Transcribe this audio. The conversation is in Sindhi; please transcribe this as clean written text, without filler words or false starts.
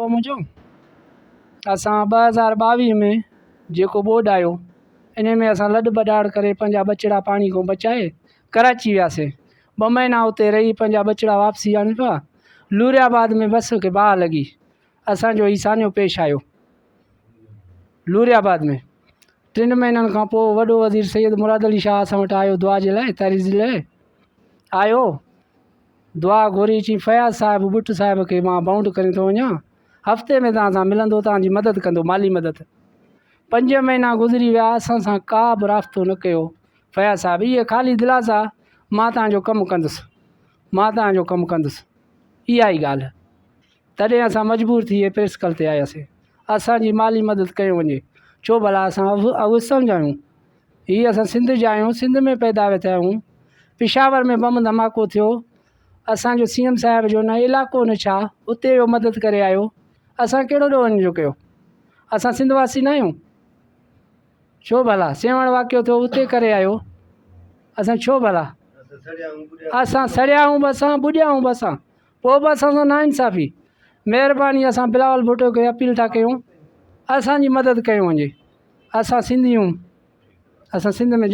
آهي منهنجو اسان 2022 ۾ جيڪو ٻوڏ آيو ان ۾ اسان لڏ ٻڏاڙ ڪري پنهنجا ٻچڙا پاڻي کان بچائي ڪراچي وياسين ٻه مهينا اتي رهي پنهنجا ٻچڙا واپسي آڻيون پيا لوري آباد ۾ بس کي باهه لڳي اسان جو هي سانحو پيش آيو لوري آباد ۾ ٽن مهينن کان پوء وڏو وزير سيد مراد علي شاهه اسان وٽ آيو دعا جي لاء تعريض جي لاء آيو دعا گهري چي فياض صاحب ٻٽ صاحب کي مان بائونڊ ڪري ٿو وڃان هفتي ۾ توهان سان ملندو توهان جي مدد ڪندو مالي مدد پنج مهينا گذري ويا اسان سان ڪا به رابطو نه ڪيو فياض صاحب اهي خالي دلاسا مان توهان جو ڪم ڪندس مان توهان جو ڪم ڪندس اها ئي ڳالهه تڏهن اسان مجبور ٿي هي پريس ڪل تي آياسين. اسان جي مالي مدد ڪيو وڃي. ڇو ڀلا اسان افغانستان جا آهيون. هي اسان سنڌ جا آهيون، سنڌ ۾ پيدا ٿيا آهيون. پشاور ۾ بم ڌماڪو ٿيو. اسان جو سي ايم صاحب جو نه علائقو نه ڇا اتي ويو مدد ڪري آيو. اسان ڪهڙو ڏوهه هن جو ڪيو. اسان سنڌ واسي نه آهيون. ڇو ڀلا سيوهڻ واقعو ٿيو اتي ڪري آيو. اسان ڇو ڀلا اسان سڙيا آهيون به اسان ٻڏيا آهيون به اسان. پوء به اسان سان ناانصافي. مهرباني اسان بلاول ڀٽو کي اپيل ٿا ڪيون اسان جي مدد ڪيو وڃي اسان سنڌي آهيون اسان سنڌ ۾.